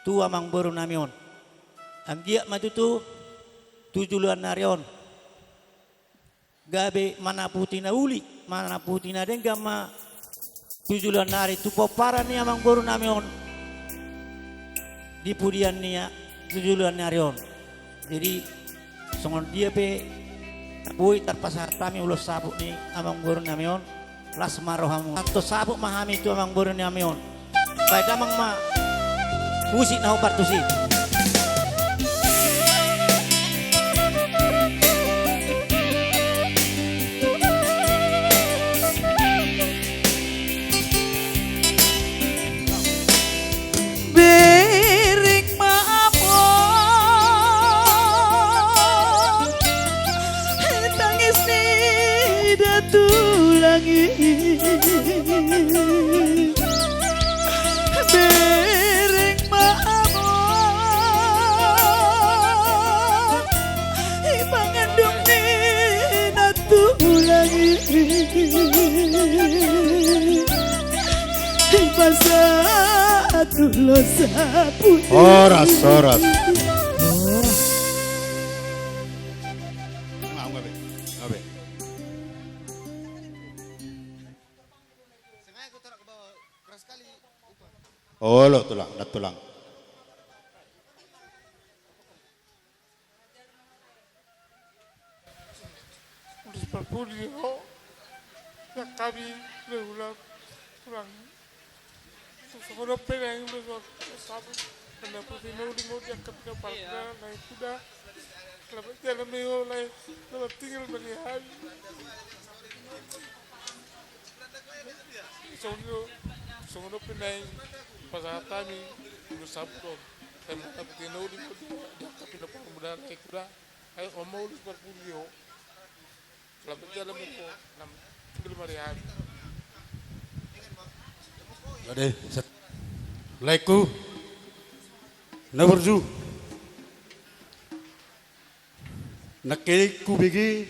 tu amangborunami on. Anggiat ma tutu tu joloan ni ari on gabe manaputi na uli, manaputi na denggan ma tu joloan ni ari, tu pomparan ni amangborunami on di pudian ni a-, tu joloan ni ari on. Jadi, songon dia pe boi tarpasahat hami ulos saput ni amangborunami on, las ma rohamu. Pasahathon saput ma hami tu amangborunami on. Baen damang ma musik na hombar tusi. Bereng ma amang, i pangandung ni na tulang i. I pasahat ulos saput. Horas, horas. Olo tulang, na tulang. Ulos parpudi ho, na hami na tulang. Songon on pe naeng ulos saput, na puti na uli ma ho di angka pinompar na lae kuda. Selamat jalan ma ho lae, selamat tinggal ma di hami. Songon on, songon on pe naeng pasahat hami ulos saput on. Selamat tinggal ma ho di angka pinompar na lae kuda. Ai on ma ulos parpudi ho. Selamat jalan ma ho. Selamat tinggal ma di hami. Jadi, set. Laeku na burju. Nangkin hubege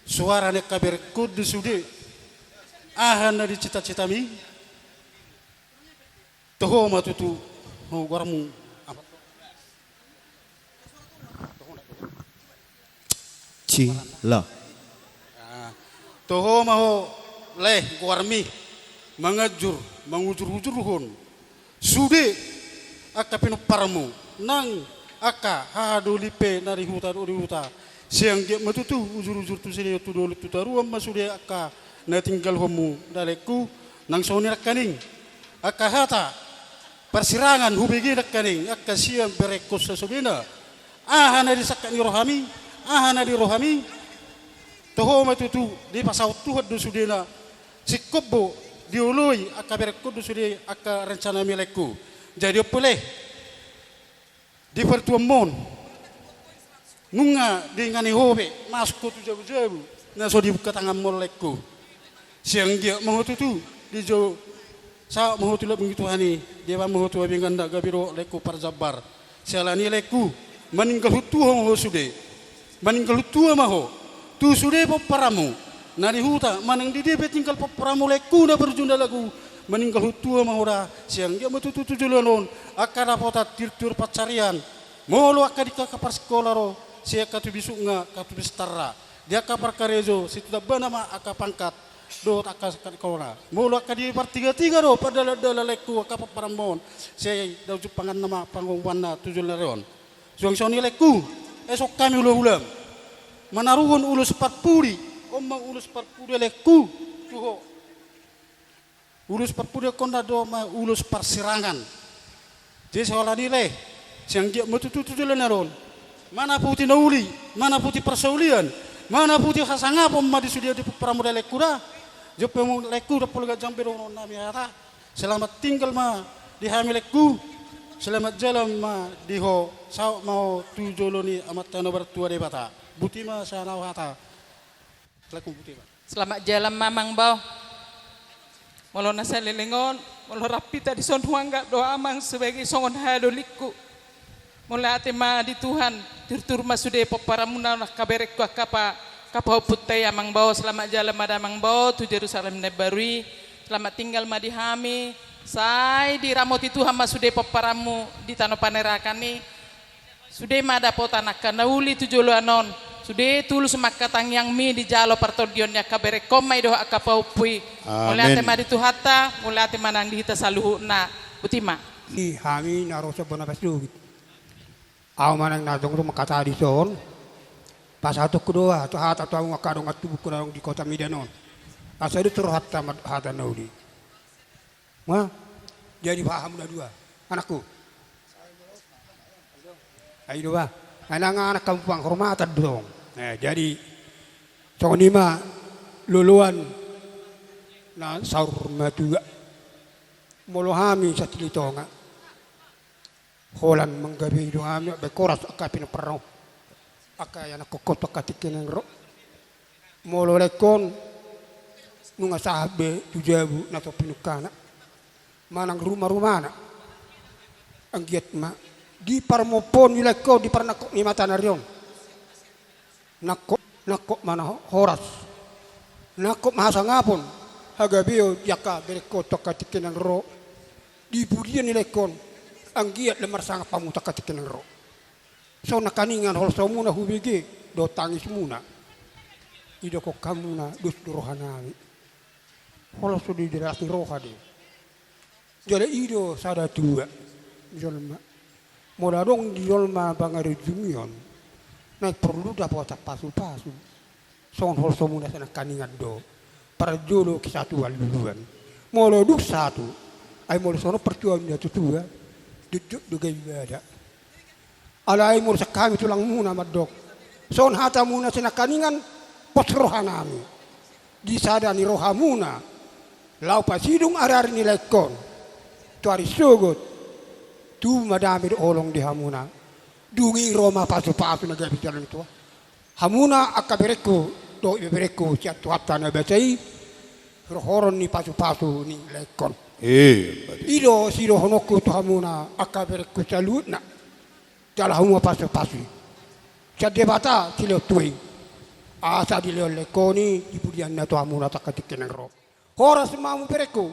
suara ni angka berengku di sude. Aha na di cita-citami? Toho ma tutu ho goarmu. Cila. Ah, toho ma ho lae goarmi manganjur mangujur-ujurhon sude angka pinomparmu nang angka haha doli pe na di huta dohot di huta. Sai anggiat ma tutu ujur-ujur tu sideon tu dolok tu toruan ma sude angka na tinggalhonmu da laengku. Nang songon i nangkaning angka hata parsirangan hubege nangkaning angka sian berengkon sasudena. Aha na di sangkap ni rohami, aha na di rohami, toho ma tutu dipasaut Tuhan do sudena. Singkop do dioloi angka berengkon do sude angka rencanami laengku. Jadi on pe lae, di partuaonmon nunga dengani ho be masuk ho tu jabu-jabu na so dibuka tanganmon laengku. Sai anggiat ma ho tutu dijou, saut ma ho tu lambung ni Tuhan i, diampehon ma ho tu abingan na gabe dohot laengku parjambar. Siala ni i laengku, maninggalhon tua ma ho sude. Maninggalhon tua ma ho tu sude pomparanmu na di huta manang di dia pe tinggal pomparanmu laengku na burju na lagu. Maninggalhon tua ma ho da, sai anggiat ma tutu tu joloan on angka dapotan tiur-tiur pansarian. Molo angka di angka parsikola do, sai angka tu bisukna, angka tu bistarna, di angka parkarejo, sai tu tambana ma angka pangkat dohot angka sangkap ni horona. Molo angka di partiga-tiga do pandalan-dalan laengku angka pomparanmon, sai dao jumpanganna ma pangomoanna tu joloan on. Suang songon i laengku, eson hami hula-hulam manaruhon ulos parpudi. On ma ulos parpudi laengku tu ho. Ulos parpudi on do ma ulos parsirangan. Jadi siala ni i lae, sai anggiat ma tutu tu joloan on manaputi na uli, manaputi parsaulian, manaputi hasangapon ma di sude di pomparanmu da laengku da. Jompe ma laengku, dang pola ganjang be dohononnami hata. Selamat tinggal ma di hami laengku. Selamat jalan ma di ho, saut ma ho tu jolo ni Amanta na martua Debata. Botima sian au hata. Laengku, botima. Selamat jalan ma amang bao. Molo na saleleng on, molo rap hita dison huanggap do amang sebagai songon haha dolingku. Mauliate ma di Tuhan, tiur-tiur ma sude pomparanmuna on angka berengku angka pa, angka pahompunta i amang bao. Selamat jalan ma da amang bao tu Jerusalem na imbaru i. Selamat tinggal ma di hami. Sai diramoti Tuhan ma sude pomparanmu di tano panerakan i. Sude ma dapotan angka na uli tu joloan on. Sude tulus ma angka tangiangmi dijalo partondion ni angka berengkon ma i dohot angka pahompu i. Amin. Mauliate ma di Tuhanta, mauliate ma nang di hita saluhutna. Botima. Di hami na ro sian Bona Pasdogit. Au ma nang na jongjong mangkatai dison. Pasahatonku do hata tu hamu angka dongan tubuku na adong di kota Medan on. Asa didok rohanta ma hata na uli. Ma, jadi paha hamu na dua, anakku. Ai do ba. Ai nang anak hamu panghormatan do tong. Eh, jadi songon i ma loloan na saur matua. Molo hami Silitonga, holan manggabei do hami, baen horas angka pinomparna on. Angka ianakhonhon tu angka tingki na naeng ro. Molo laengkon, Nunga sahat be tu jabu na so pinungkana manang ruma-rumana. Anggiat ma di parmompoon ni laengkon, di parnangkok ni mata ni ari on, nangkok, nangkok ma na horas, nangkok ma hasangapon, hagabeon di angka berengkon tu angka tingki na naeng ro, di pudian ni laengkon. Anggiat lam marsangap hamu tu angka tingki na naeng ro. Songon nangkaningan holsomuna hubege dohot tangismuna, didok hamuna dos do rohanami. Holso do di las ni roha do i. Jala i do sada tua jolma. Molo adong di jolma pangarujungion, naeng porlu dapotan pasu-pasu. Songon holsomuna sian nangkaningan do. Parjolo kesatuan luluan. Molo dung satu, ai molo songon partuaon ni natua-tua, jotjot do gabe ibada. Alai molo sian hami tulangmuna mandok, songon hatamuna sian nangkaningan, pos rohanami. Di sada ni rohamuna laho pasidung ari-ari ni laengkon tu ari sogot, tubu ma dame dohot holong di hamuna. Dung i ro ma pasu-pasu na gabe jalo ni tua. Hamuna angka berengku dohot ibeberengku sian Tuhanta na basa i, rohoron ni pasu-pasu ni laengkon. Eh, i do sidohononku tu hamuna angka berengku saluhutna. Jalo hamu ma pasu-pasu i sian Debata silehon tua i, asa dilehon laengkon i di pudianna tu hamuna tu angka tingki na naeng ro. Horas ma hamu berengku,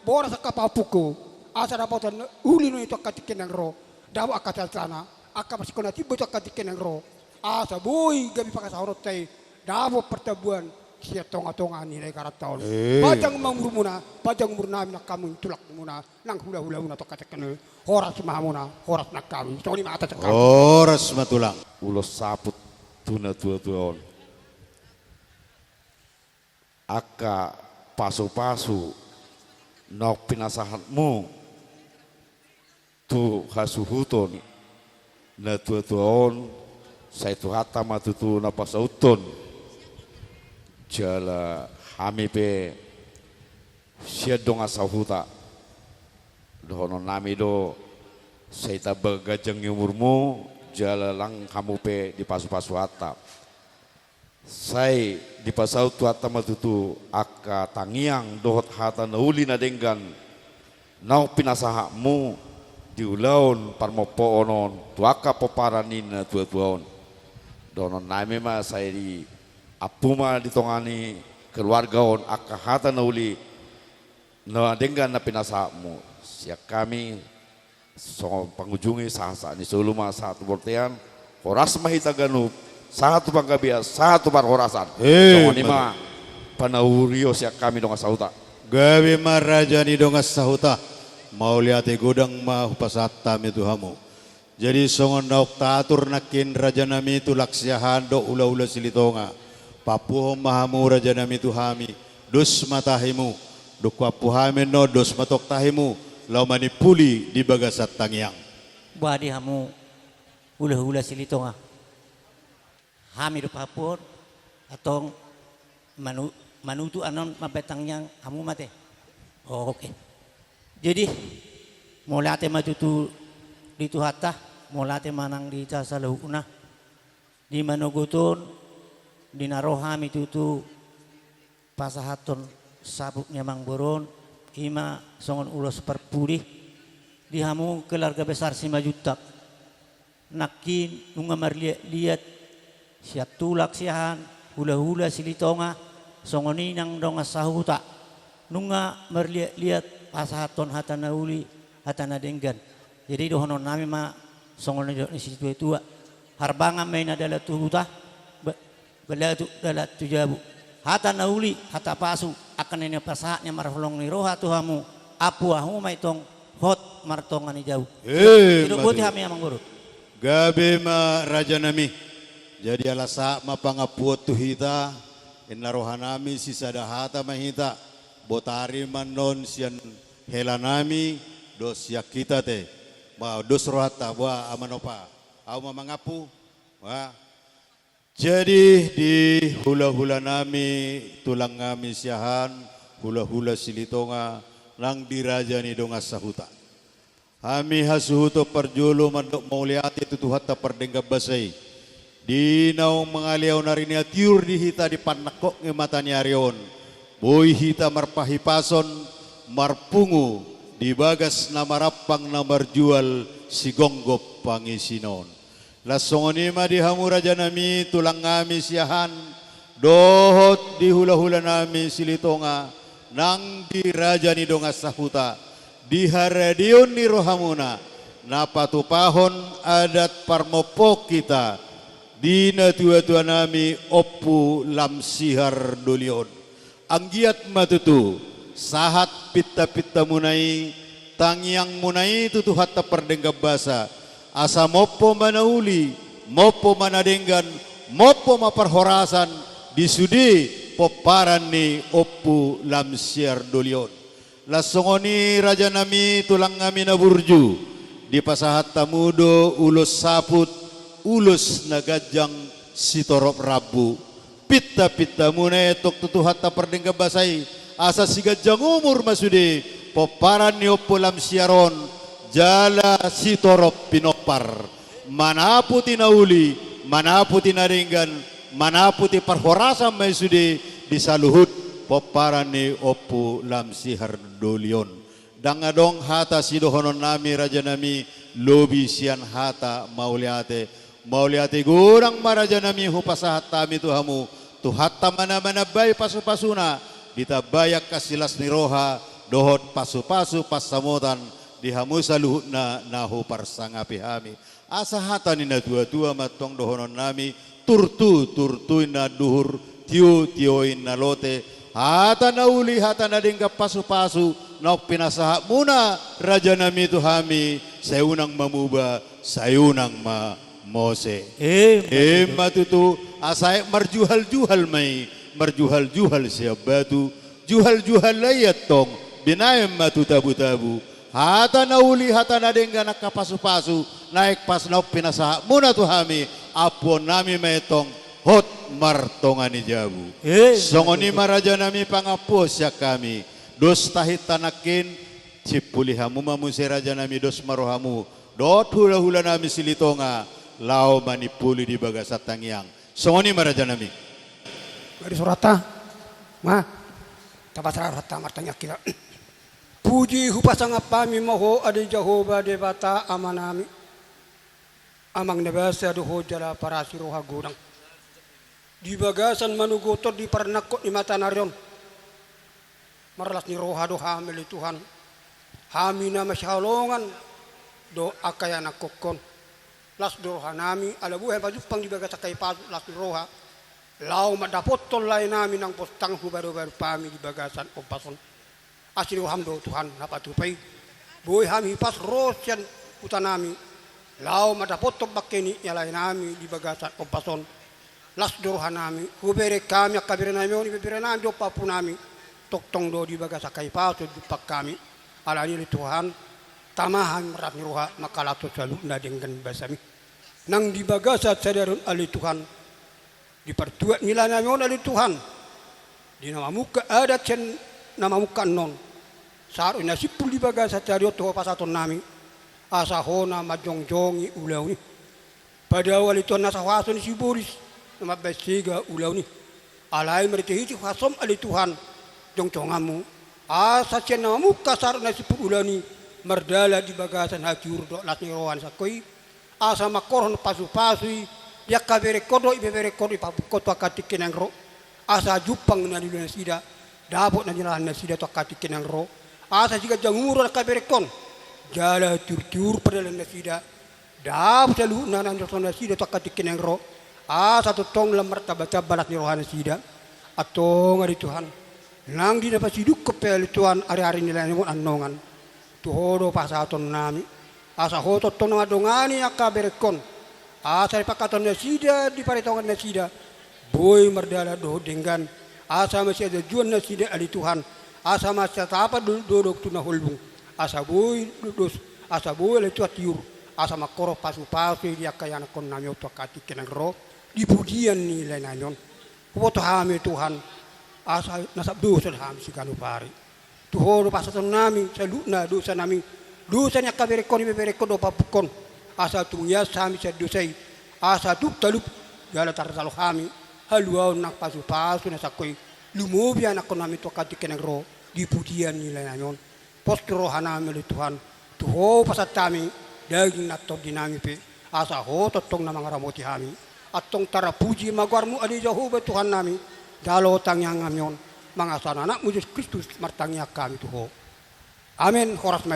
boras angka pahompungku, asa dapotan uli nuaeng tu angka tingki na naeng ro, dapot angka sansana, angka masingkon na timbo tu angka tingki na naeng ro, asa boi gabe pangasahononta i, dapot partambuan sian tonga-tonga ni negaranta on. Eh. Panjang ma umurmuna, panjang umurnami nang hamu tulangmuna, nang hula-hulamuna tu angka tingki na naeng ro. Horas ma hamuna, horas nang hami. Songon i ma hata sian hami. Horas ma tulang. Ulos saput tu natua-tua on. Angka pasu-pasu naung pinasahatmu tu hasuhuton natua-tua on, sai Tuhanta ma tutu na pasauthon. Jala hami pe sian dongan sahuta, dohononnami do, sai tamba ganjang ni umurmu, jala nang hamu pe dipasu-pasu Tuhanta. Sai dipasaut Tuhanta ma tutu angka tangiang dohot hata na uli na denggan naung pinasahatmu di ulaon parmompoon on tu angka pomparan ni natua-tua on. Dohononnami ma, sai diampu ma di tonga ni keluarga on angka hata na uli na denggan na pinasahatmu. Sian hami songon pangujungi, sahat-sahat ni solu ma sahat tu bontean. Horas ma hita ganup, sahat tu panggabean, sahat tu parhorasan. Emma tutu. Songon i ma panaurion sian hami dongan sahuta. Gabe ma raja ni dongan sahuta. Mauliate godang ma hupasahat hami tu hamu. Jadi songon naung taatur nangkin rajanami tulang Siahaan dohot hula-hula Silitonga. Paampuhon ma hamu rajanami tu hami, dos ma tahimu, dung huampu hami annon dos ma tong tahimu, laho manimpuli di bagasan tangiang. Boha di hamu hula-hula Silitonga? Hami do paampuhon, antong manu-, manutu annon mambahen tangiang hamu ma ate. Oh, oke. Jadi, mauliate ma tutu di Tuhanta, mauliate ma nang di hita saluhutna. Di manogot on, di na ro hami tutu pasahathon saput ni amangboru on, i ma songon ulos parpudi di hamu keluarga besar Simanjuntak. Nangkin nunga marliat-liat sian tulang Siahaan, hula-hula Silitonga, songon i nang dongan sahuta. Nunga marliat-liat pasahathon hata na uli, hata na denggan. Jadi dohononnami ma songon na nidok ni situa-tua. Harbangan ma i na dalan tu huta, ba-, balatuk dalan tu jabu. Hata na uli, hata pasu, angka na nipasahat ni marholong ni roha tu hamu, ampu hamu ma i tong hot martonga ni jabu. Eh, didok boti hami amangboru. Gabe ma rajanami. Jadi ala sahat ma pangampuon tu hita, ninna rohanami sisada hata ma hita, botari ma annon sian helanami, dos sian hita ate. Ba, dos rohanta, boha, amang opa. Ahu ma mangampu. Ba. Jadi di hula-hulanami, tulangnami Siahaan, hula-hula Silitonga, nang di raja ni dongan sahuta. Hami hasuhuton parjolo mandok mauliate tu Tuhanta pardenggan basa i. Di naung mangalehon ari ni atiur di hita di parnangkok ni mata ni ari on. Boi hita marpahipason, marpungu di bagas na marampang na marjual sigonggop pangisina on. Laos songon i ma di hamu rajanami, tulangnami Siahaan, dohot di hulahulanami Silitonga, nang di raja ni dongan sahuta, di haradeon ni rohamuna, na patupahon adat parmompoon hita, di natuatuanami Ompu Lam Sihar Doli on. Anggiat ma tutu, sahat pintapintamuna i, tangiangmuna i tu Tuhanta pardenggan basa, asa mompo ma na uli, mompo ma na denggan, mompo ma parhorasan, di sude pomparan ni Ompu Lam Sihar Doli on. Laos songon i rajanami, tulangnami na burju, dipasahat hamu do ulos saput, ulos na ganjang sitorop rambu. Pintapintamuna i antong tu Tuhanta pardenggan basa i, asa siganjang umur ma sude pomparan ni Ompu Lam Sihar on, jala sitorop pinompar. Manaputi na uli, manaputi na denggan, manaputi parhorasan ma i sude di saluhut pomparan ni Ompu Lam Sihar Doli on. Ndang adong hata sidohononnami rajanami, lobi sian hata mauliate. Mauliate godang ma rajanami hupasahat hami tu hamu, Tuhanta ma na manambai pasupasuna, ditambai angka silas ni roha, dohot pasupasu pansamotan, di hamu saluhutna na huparsangapi hami. Asa hata ni natuatua ma antong dohononnami, turtu, turtu inna anduhur, tio, tio inna lote, hata na uli, hata na denggan pasupasu, naung pinasahatmuna, rajanami tu hami, sai unang ma muba, sai unang ma mose. Emma tutu. Emma tutu, asa aek marjuhaljuhal ma i, marjuhaljuhal sian batu, juhaljuhal i antong, binahen ma tu tabutabu. Hata na uli, hata na denggan angka pasupasu, na aek pas naung pinasahatmuna tu hami, ampuonnami ma i antong, hot martonga ni jabu. Eh, songon i ma rajanami pangampuon sian hami, dos tahinta nangkin, simpuli hamu ma muse rajanami, dos ma rohamu, dohot hulahulanami Silitonga, laho manimpuli di bagasan tangiang. Songon i ma rajanami. Mari sorata, ma, tapasrah rohanta martangiang hita. Puji hupasangap hami ma Ho ale Jahowa Debata Amanami, Amang na basa dohot jala parasi roha godang. Di bagasan manogot on di parnangkok ni matanari on, marlas ni roha do hami ale Tuhan. Hami na masihaholongan do angka ianakhon on. Las do rohanami, ala boi hami pajumpang di bagasan hahipason, las ni roha, laho mandapothon laenami nang postang hubarubaru hami di bagasan ombas on. Asi ni roham do Tuhan na patupa i. Boi hami hipas ro sian hutanami, laho mandapothon bangke ni laenami di bagasan ombas on. Las do rohanami, hubereng hami angka berenami on, ibeberenami dohot pahompunami, tongtong do di bagasan hahipason jumpang hami. Alani i ale Tuhan, tama hami marlas ni roha mangkalashon saluhutna denggan basami. Nang di bagasan sadari on ale Tuhan, di partuat ni laenami on ale Tuhan, di na mamungka adat sian na mamungka annon, sahat ro na simpul di bagasan sadari on tu Ho pasahatonnami, asa Ho na manjongjongi ulaon i. Padao ale Tuhan nasa huaso ni sibolis, na mambahen sega ulaon i. Alai marhitehite huasom ale Tuhan, jongjonganmu, asa sian na mamungka sahat ro na simpul ulaon i, mardalan di bagasan hatiuron dohot las ni roha na sangkoi, asa mangkorhon pasupasu i, di angka berengkon dohot ibeberengkon dohot pahompunkon tu angka tingki naeng ro, asa jumpang na niluluan nasida, dapot na niluluan nasida tu angka tingki naeng ro, asa siganjang umur angka berengkon, jala tiurtiur pardalanan nasida, dapot saluhutna na niluluan nasida tu angka tingki naeng ro, asa tongtong lam martambatamba las ni roha nasida. Antong ale Tuhan, nang di na pasidungkon pe ale Tuhan ariari ni laenami on annon, tu Ho do pasahatonnami, asa Ho tongtong na mandongani angka berengkon, asa di pangkataion nasida, di paretongan nasida, boi mardalan dohot denggan, asa masiajuajuan nasida ale Tuhan, asa masiatapan do, do, do tu na holbung, asa boi do, dos, asa boi ale Tuhan tiur, asa mangkorhon pasupasu i di angka ianakhonnami on tu angka tingki naeng ro, di pujian ni laenami on. Huboto hami Tuhan, asa na sap dosa do hami siganup ari. Tu Ho do pasahatonnami saluhutna dosanami, dosa ni angka berengkon, ibeberengkon dohot pahompunkon, asa tung ias hami sian dosa i, asa tung talup, jala tarjalo hami haluaon nang pasupasu na sangkoi, Lumobi anakkonnami tu angka tingki na naeng ro di pujian ni laenami on. Pos rohanami ale Tuhan, tu Ho pasahat hami daging nang tondinami pe, asa Ho tongtong na mangaramoti hami. Antong tarpuji ma goarmu ale Jahowa Tuhannami. Jalo tangiangnami on mangasahon Anakmu Jesus Kristus martangiang hami tu Ho. Amen. Horas ma.